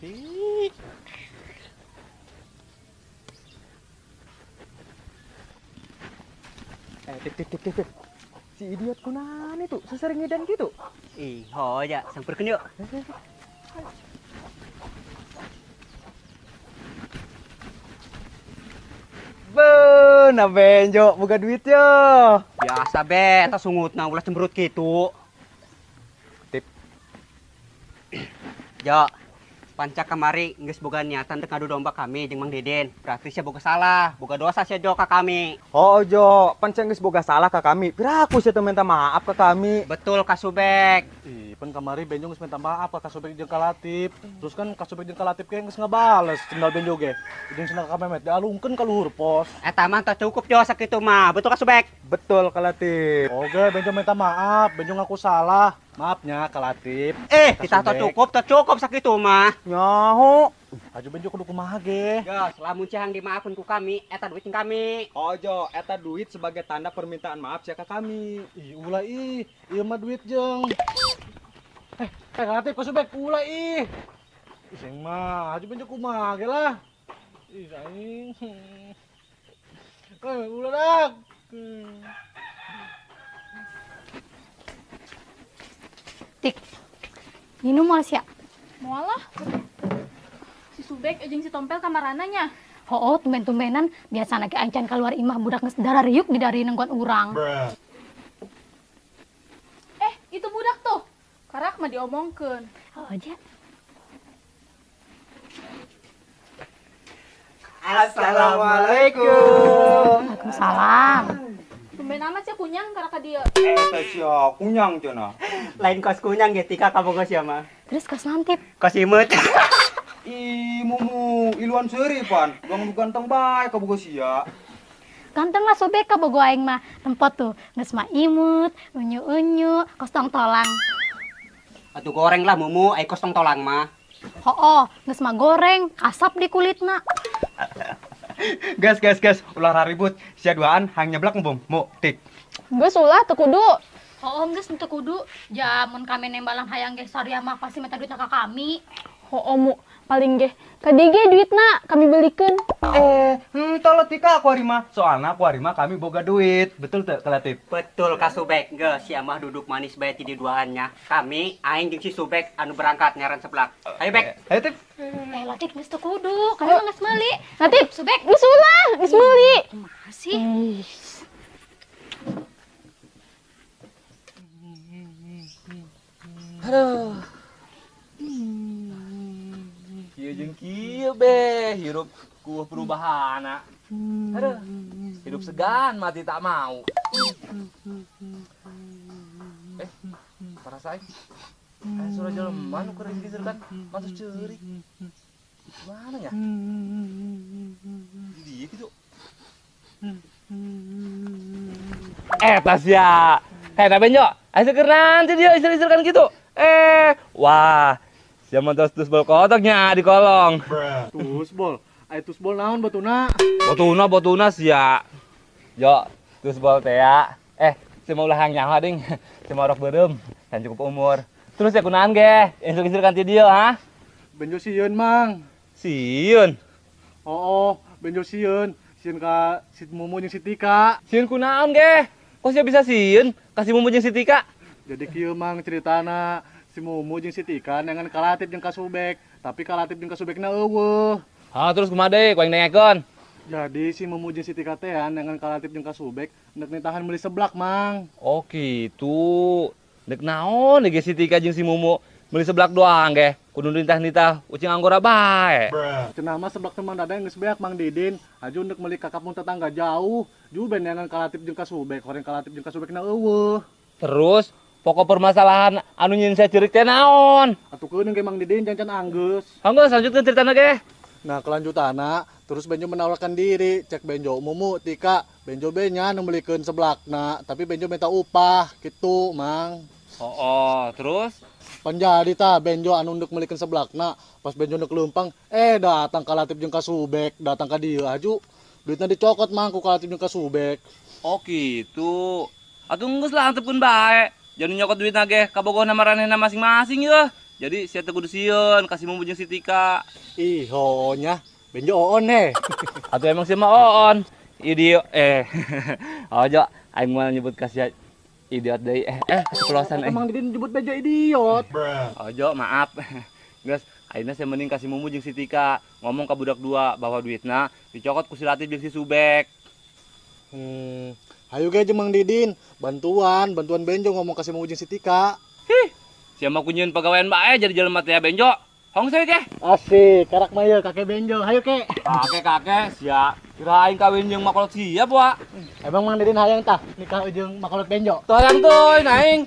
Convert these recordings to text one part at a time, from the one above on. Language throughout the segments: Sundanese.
Asik. Tip. Si idiot kunan itu sesering ngedan gitu. Ih, hoja, samperkeun yuk. Beuna Benjo, boga duit yo. Biasa be, eta sungutna ulah cemberut kitu. Tip. Jo, panca kamari geus boga niatan rek ngadu domba kami jeung Mang Deden. Berarti sia boga salah, boga dosa sia Jo ka kami. Oh Jo, panca geus boga salah ka kami. Piraku sia teu minta maaf ka kami. Betul Ka Subek. Ih, pan kamari Benjo geus minta maaf ka Subek jeung ka Latif. Terus kan Ka Subek jeung ka Latif ge geus ngabales sendal Benjo ge. Jeung sendal ka Memet dialungkeun ka luhur pos. Eta mah teu cukup Jo sakitu mah. Betul Ka Subek? Betul Ka Latif. Oke, Benjo minta maaf, Benjo ngaku salah. Maafnya Ka Latif. Kita teu cukup, teu cukup sakitu mah. Nyaho. Aju Benjo kudu kumaha ge? Jo, selamun cihang dimaafkeun ku kami, eta duit jeung kami. Oh Jo, eta duit sebagai tanda permintaan maaf sia ka kami. Ih, ulah ih, ieu mah duit jeung. Ka Latif ka Subek ulah ih. Ih, sing mah, aju Benjo kumaha ge lah. Ih, aing. Ulah dak. Tik. Minum moal sia? Moal lah. Si Subek jeung si Tompel kamarana nya. Hooh, tumben-tumbenan biasana ge aing can kaluar imah budak geus darariuk di dari nenggon urang. Itu budak tuh. Karak mah diomongkeun. Oh aja. Assalamualaikum. Waalaikumsalam. Tumben amat sia kunyang karak ka dieu. Eta sia kunyang cenah. Lain kos kunyang ge Tika kabogo sia mah. Terus kos nantip. Kos imut. Ih, Mumu, iluan seuri pan. Gong nu ganteng bae kabogo sia. Ganteng lah Sobek kabogo aing mah. Tempat tuh geus mah imut, unyu-unyu, kos tong-tolang. Atuh goreng lah Mumu, ai kos tong-tolang mah. Hooh, geus mah goreng, asap di kulitna. Gas, ulah ribut. Sia duaan hang nyeblak embung. Mu, tik. Geus ulah teu kudu. Hooh, geus teu kudu. Ja mun kami nembalan hayang ge saria mah pasti minta duitna ka kami. Hooh mu, paling ge ka dieu ge duitna kami belikeun. Tolong Tika aku hari mah. Soalna aku hari mah kami boga duit. Betul teu Ka Latif? Betul Ka Subek. Geus sia mah duduk manis bae ti duaannya. Kami aing jeung si Subek anu berangkat nyaran seblak. Ayo Bek. Ayo Tip. Latif geus teu kudu, kami mah geus meuli. Latif, Subek geus ulah, geus meuli. Kumaha sih? Aduh. Kieu jeung kieu be, hirup ku perubahan. Aduh, hidup segan mati tak mau. Parasai. Suara jelema nu keur kan mantus ceurik. Mana nya? Di dieu kitu. Tas ya. Hei, Benjo, ayo keur nanti dia isir-isir kan gitu. Wah. Sia mah tos bol kotoknya di kolong. Tusbol. Aya tusbol naon batuna? Batuna sia. Jo, tusbol teh ya. Sia mah ulah hayang nyaho ding. Sia mah orok beureum, can cukup umur. Terus ya kunaon ge? Isir-isir kan ti dieu, ha? Benjo sieun, Mang. Sieun? Oh, Benjo sieun. Sieun ka si Mumu jeung si Tika. Sieun kunaon ge? Kok sia bisa sieun ka si Mumu jeung si Tika? Jadi kieu Mang ceritana. Si Mumu jeung si Tika nengan Ka Latif jeung Ka Subek, tapi Ka Latif jeung Ka Subekna eueuh. Ha, terus kumaha deui ku aing dengekeun? Jadi si Mumu jeung si Tika teh nengan Ka Latif jeung Ka Subek nek nitahan meuli seblak, Mang. Oh gitu. Nek naon ge si Tika jeung si Mumu meuli seblak doang ge. Kudu nitah-nitah ucing anggora bae. Cenah mah seblak teh Mang Dadang geus beak Mang Didin, aju nek meuli ka kampung tetangga jauh. Ju ben nengan Ka Latif jeung Ka Subek, horeng Ka Latif jeung Ka Subekna eueuh. Terus pokok permasalahan anu nyin saya ceurik teh naon? Atuh keuneung ge Mang Didin jangan anggeus. Anggeus lanjutkeun ceritana ge. Nah, kelanjutanna terus Benjo menawarkan diri, cek Benjo Mumu Tika, Benjo benya nu meulikeun seblakna, tapi Benjo minta upah gitu, Mang. Oh, terus Pan jadi tah Benjo anu ndek meulikeun seblakna, pas Benjo ndek leumpang, datang Ka Latif jeung Ka Subek, datang ka dieu aju. Duitna dicokot Mang ku Ka Latif jeung Ka Subek. Oh gitu. Atuh geus lah antepkeun bae. Jangan nyokot duit nage, kabogohna maranehna masing-masing yeuh. Jadi sia teu kudu sieun ka si Mumu jeung si Tika. Ih, hoonya Benjo oon he. Atuh emang sia mah oon. Idiot Oh, Jo, aing moal nyebut ka sia idiot deui. Keceplosan aing. Emang Didin nyebut Benjo idiot. Oh, Jo, maaf. Geus, ayeuna sia mending ka si Mumu jeung si Tika ngomong ka budak dua bahwa duitna dicokot ku si Latif jeung si Subek. Hayu ge jeung Mang Didin, bantuan Benjo ngomong ka si Mumu jeung si Tika. Hih, sia mah kunyieun pagawean bae jadi jelema teh Benjo. Hong saya ke. Asik, karak mah ieu kakek Benjo. Hayu ke. Kakek sia. Kira aing kawin jeung makolot sia, Pak. Emang Mang Didin hayang tah nikah jeung makolot Benjo? Teu hayang teuy aing.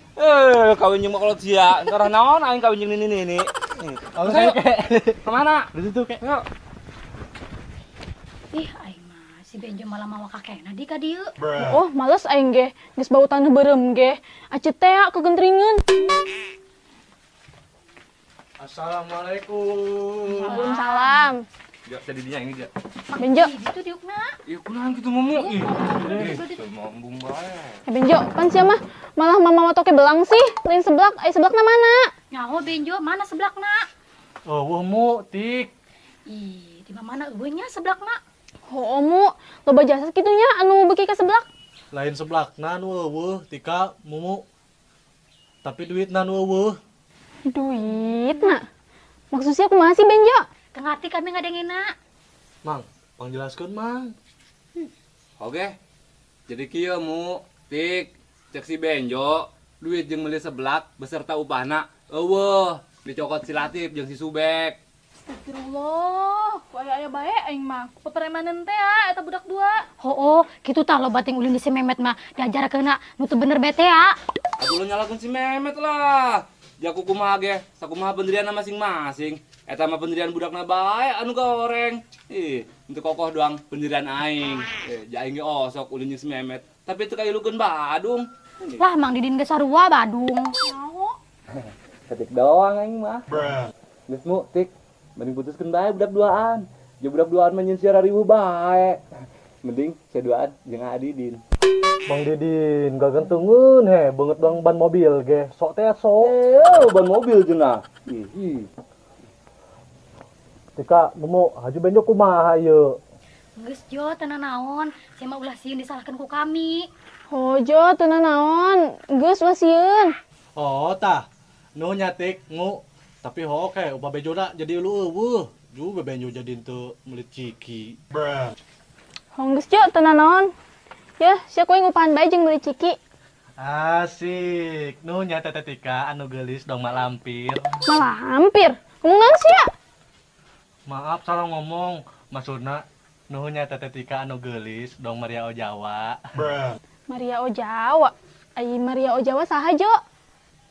Kawin jeung makolot sia. Entar naon aing kawin jeung nini-nini. Hong saya ke. Kemana? Di situ ke. Yuk. Ih, aing mah si Benjo malah mawa kakekna di ka dieu. Oh, males aing ge. Geus bau taneuh beureum ge. Acet teh kegentringeun. Assalamualaikum. Waalaikumsalam. Jo, jadi dinya ini dia. Benjo. Itu diukna. Ih, kunaon kitu Mumu? Ih, embung bae. Benjo, pan sia mah malah mama toke belang sih. Lain seblak, ai seblakna mana? Nyaho Benjo, mana seblakna? Eueuh Mu, Tik. Ih, di mana eueuh nya seblakna? Hooh Mu, loba jasa kitu nya anu beuki ka seblak. Lain seblakna nu eueuh, Tika, Mumu. Tapi duitna nu eueuh. Duitna? Maksudnya kumaha sih Benjo? Teu ngarti kami ngadengena. Mang, pangjelaskeun Mang. Oke. Jadi kieu Mu, Tik, cek si Benjo, duit jeung meuli seblak beserta upahna eueuh dicokot si Latif jeung si Subek. Astagfirullah, ku aya-aya bae aing mah. Ku pepremanan teh ya eta budak dua. Hooh, kitu tah loba ting ulin di si Memet mah diajarkeunna nu teu bener bete ya. Atuh lu nyalakeun si Memet lah. Jaku kumaha ge, sakumaha pendirianna masing-masing. Eta mah pendirian budakna bae anu goreng. Ih, henteu kokoh doang pendirian aing. Ja aing ge osok ulin jeung si Memet, tapi teu kailukeun Badung. Lah Mang Didin ge sarua Badung. Nyaho. Ketik doang aing mah. Geus Mu, Tik, mending putuskeun bae budak duaan. Ja budak duaan mah nyeun sia riweuh bae. Mending sia duaan jeung Adidin. Bang Didin gagentungeun he, beungeut doang ban mobil ge. Sok teh sok. Ban mobil cenah. Ih. Tika, Mumu, haju Benjo kumaha ieu? Geus Jo, teu nanaon. Sia mah ulah sieun disalahkeun ku kami. Oh Jo, teu nanaon. Geus ulah sieun. Oh tah. Nu nya Tik, Mu. Tapi hoo ke upah bejona jadi lu eueuh. Ju Benjo jadi teu meuli ciki. Hong geus Jo, teu nanaon. Ya, sia kowe ngupahan bae jeung meuli ciki. Asik. Nu nya Teteh Tika anu geulis dong mak lampir. Mak lampir? Ngomong naon sia? Maaf salah ngomong. Maksudna nuhun nya Teteh Tika anu geulis dong Maria Ojawa. Maria Ojawa. Ai Maria Ojawa saha Jo?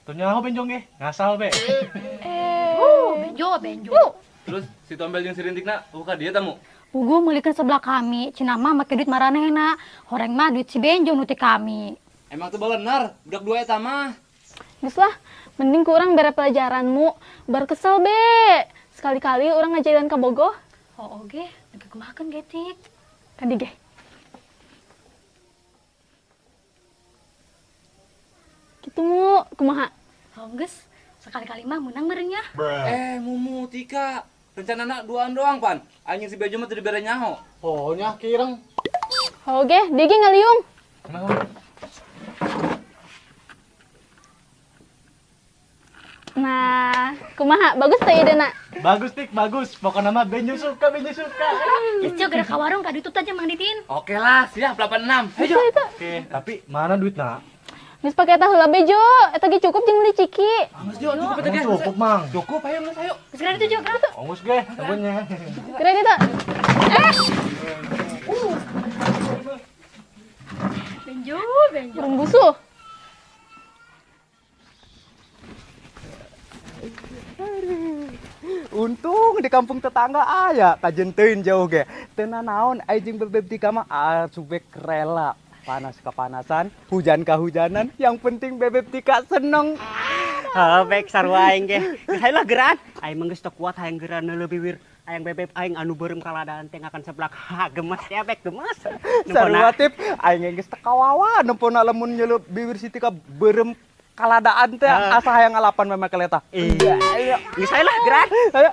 Teu nyaho Benjo ge, ngasal be. Benjo, Benjo. Terus si Tombel jeung si Rintikna eueuh ka dieu tamu. Puguh meulikeun seblak kami, cenah mah make duit maranehna. Horeng mah duit si Benjo nu ti kami. Emang teu bener, budak dua eta mah. Geus lah, mending ku urang bere pelajaranmu, bar kesel be. Sekali-kali urang ngajailan ka Bogoh. Oh oge, lagi kumahakeun ge Tik. Kadi ge. Kitu Mu, kumaha? Oh geus, sekali-kali mah meunang meureun nya. Mumu, Tika, rencanana duaan doang pan. Aing si Bejo mah teu dibere nyaho. Oh nya kirang. Oge, dia ge ngaliung. Nah, kumaha? Bagus teh idena? Bagus Tik, bagus. Pokokna mah Benjo suka, Benjo suka. Geus Jo, geura ka warung ka ditut aja Mang Didin. Oke lah, siap 86. Hayo. Oke, tapi mana duitna? Geus pake eta heula Bejo, eta ge cukup jeung meuli ciki. Geus Jo, cukup eta ge. Cukup Mang. Cukup, ayo geus ayo. Geus geura ditu Jo, geura. Geus ge, tunggunya. Geura ditu. Benjo, Benjo. Burung busuh. Untung di kampung tetangga aya kajen teuing jauh ge. Teu nanaon ai jeung bebeb Tika mah Subek rela. Panas kepanasan, hujan kehujanan, yang penting bebeb Tika seneng. Bek sarua aing ge. Geus hayu lah geuraan. Aing mah geus teu kuat hayang geuraan leuwih wir. Hayang bebeb aing anu beureum kaladaan teh ngakan seblak. Ha, gemes ya bek gemes. Sarua tip aing geus teu kawawa nempona lamun nyeleup bibir si Tika beureum Kaladaan teh asa hayang ngalapan memang keleta. Iya. Geus hayu lah gerak. Ayo.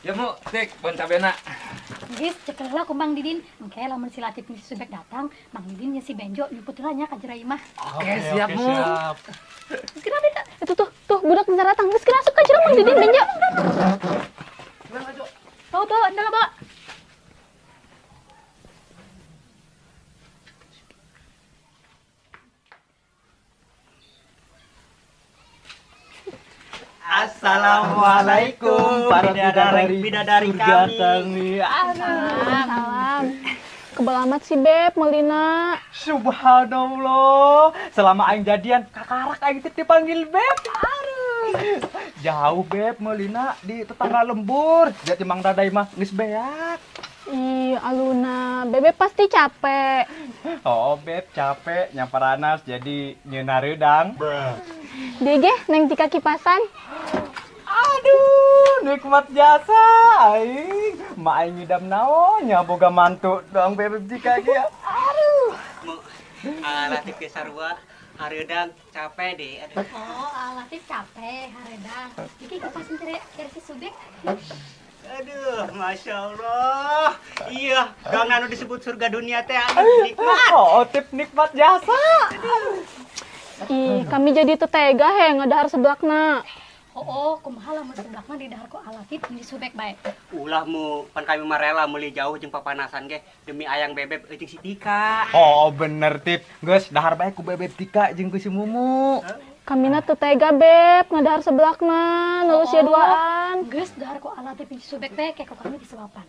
Ya Mu, Tik, bon cabena. Geus cekel heula ku Mang Didin. Engke lamun si Latif jeung si Subek datang, Mang Didin jeung si Benjo nyumput heula nya ka jero imah. Oke, siap Mu. Kenapa itu? Itu tuh budak bentar datang. Geus kena asup ka jero Mang Didin Benjo. Bawa bawa, endel bawa. Assalamualaikum para bidadari kami. Salam. Kebal amat si Beb, Melina. Subhanallah. Selama aing jadian kakarak aing teh dipanggil Beb. Aduh. Jauh Beb, Melina di tetangga lembur. Jadi Mang Dadai mah geus beak. Ih, Aluna, Bebe pasti capek. Oh, Beb capek nyamparanas jadi nyeuna reudang. Dia ge neng tika kipasan. Aduh, nikmat jasa aing. Ma aing ngidam naon nya boga mantu doang Beb jika ge. Aduh. Mu, Latif ge sarua hareudang capek deh. Aduh. Oh, Latif capek hareudang. Iki kipasan tere si Subek. Aduh, Masya Allah. Iya, gang anu disebut surga dunia teh aduh nikmat. Oh, tip nikmat jasa. Ih, kami jadi teu tega he ngadahar seblakna. Oh, kumaha lamun seblakna didahar ku Latif jeung si Subek bae. Ulah Mu, pan kami mah rela meuli jauh jeung papanasan ge demi ayang Bebeb jeung si Tika. Oh, bener Tip. Geus dahar bae ku Bebeb Tika jeung ku si Mumu. Kamina teu tega Beb ngadahar seblakna, nu sia duaan. Geus dahar ku Latif jeung si Subek bae ke ku kami disuapan.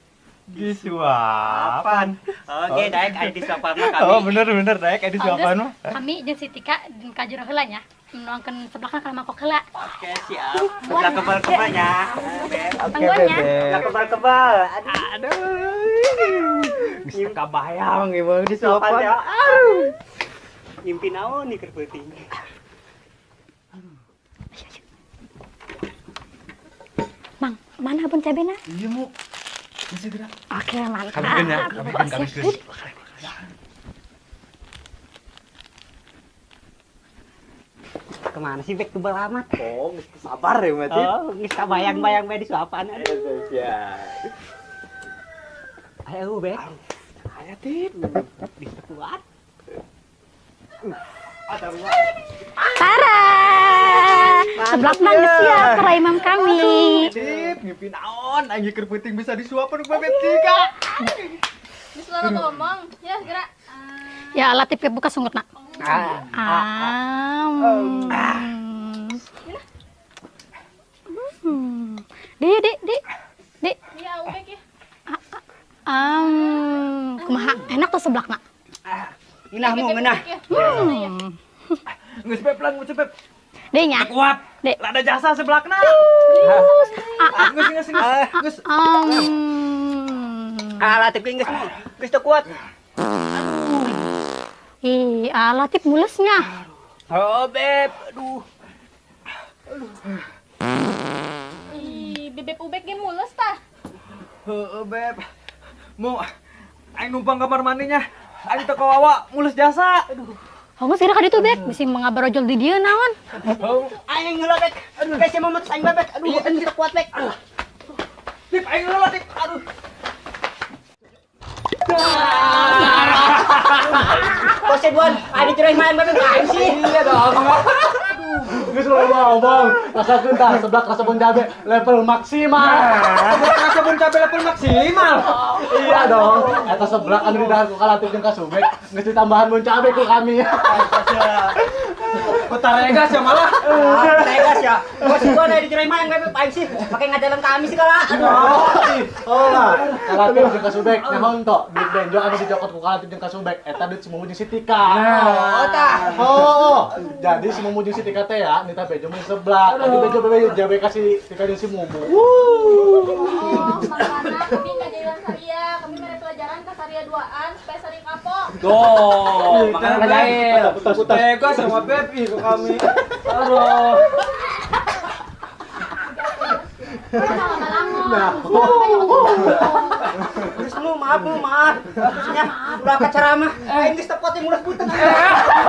Disuapan. Oke, daek aya disuapan mah kami. Oh, bener bener daek aya disuapan mah. Kami jeung si Tika ka jero heula nya. Nuangkeun seblakna ka mangkok heula. Oke, siap. Seblak kebal-kebal nya. Beb. Tangguan nya. Seblak kebal-kebal. Aduh. Geus teu kabayang ieu mah disuapan. Aduh. Ngimpi naon nih keur peuting. Mang, mana pun cabena? Iya, Mu. Segera. Oke, mantap. Kami ya, kami. Kemana sih Bek kebal amat? Oh, geus sabar ya, Mati. Oh, geus kabayang-bayang bae disuapan. Aduh. Ya. Ayo, Bek. Ayo, Tip. Bisa kuat. Tara. Seblak mah geus siap ka imam kami. Tip, ngimpi naon aing keur peuting bisa disuapan ku Beb Tika. Geus lama ngomong, ya gerak. Ya Latif buka sungutna. Di. Iya, ubek ya. Kumaha enak tuh seblakna. Ngeunah Mu, ngeunah. Geus Beb lang, geus Beb. Deh nya. Kuat. Lada jasa seblakna. Geus geus geus. Latif ge geus Mu. Geus teu kuat. Ih, Latif mulesnya. Oh, Beb. Aduh. Ih, Bebeb ubek ge mules tah. Heeh, Beb. Mu, aing numpang kamar mandinya. Aing teu kawawa mules jasa. Aduh. Oh, geus kira ka ditu, Bek. Bisi mengabarojol di dieu naon. Aing heula, Bek. Aduh, geus memutus aing, Bek. Aduh, aing teu kuat, Bek. Tip, aing heula, Tip. Aduh. Bos Edwan, ada cerai main bareng aing sih. Iya dong. Geus loba ngomong, rasakeun tah seblak rasa bon cabe level maksimal. Seblak rasa bon cabe level maksimal. Iya dong, eta seblak anu didahar ku Kalatif jeung ka Subek, geus ditambahan bon cabe ku kami. Kota regas ya malah. Regas ya. Bos Edwan ada cerai main bareng aing sih. Pakai ngajalan kami segala. Aduh. Oh lah, Kalatif jeung ka Subek nyaho to, duit benjo anu dicokot ku Kalatif jeung ka Subek, eta duit si Mumu jeung si Tika. Oh tah. Oh, jadi si Mumu jeung si Tika teh ya, nita bejo mun seblak. Tadi bejo bejo jabe kasih Tika jeung si Mumu. Oh, makana kami ngajailan Saria, kami mere pelajaran ka Saria duaan supaya Saria kapok. Tuh, makana ngajail. Tega sama Beb ih ke kami. Aduh. Nah, Terus Mu, maaf mu, maaf. Nya ulah kacaramah. Aing geus teu kuat mulas punten.